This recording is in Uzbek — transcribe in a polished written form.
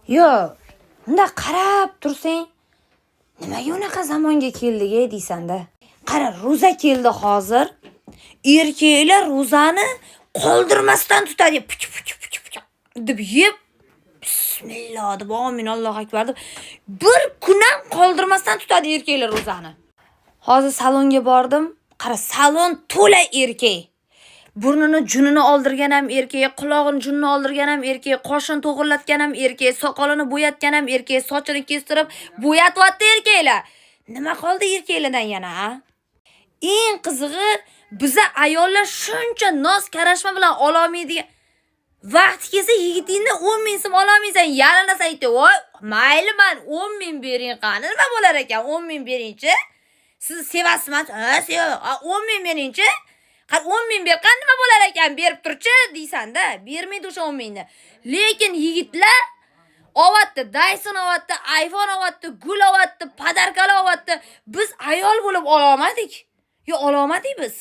Yo'q, bunday qarab tursang, nimaga unaqa zamonga keldik ey deysan-da. Qara, ro'za keldi hozir. Erkaklar ro'zani qoldirmasdan tutadi. Puch puch puch puch deb yeb, bismillah deb, amin, Allohu akbar deb bir kun ham qoldirmasdan tutadi erkaklar ro'zani. Hozir salonga bordim. Qara, salon to'la erkak. Burnini junini oldirgan ham erkak, qulog'ini junini oldirgan ham erkak, qoshini to'g'irlatgan ham erkak, soqolini bo'yatgan ham erkak, sochini kestirib bo'yatyapti erkaklar. Nima qoldi erkaklardan yana, a? Eng qizig'i, biza ayollar shuncha noz karashma bilan ololmaydigan vaqti kelsa, yigitingni 10 ming so'm ololmaysan, yalinasan aytdi: "Voy, mayli, man 10 ming bering, qani, nima bo'lar ekan, 10 ming beringchi. Siz sevasizmi? Ha, sevaman. 10 ming beringchi. Qani, 10 ming ber, qani, nima bo'lar ekan, berib turchi", deysan-da, bermaydi o'sha 10 mingni. Lekin yigitlar olyapti, Dyson olyapti, iPhone olyapti, gul olyapti, подарка lar olyapti. Biz ayol bo'lib ololmadik. Yo, ololmadik biz.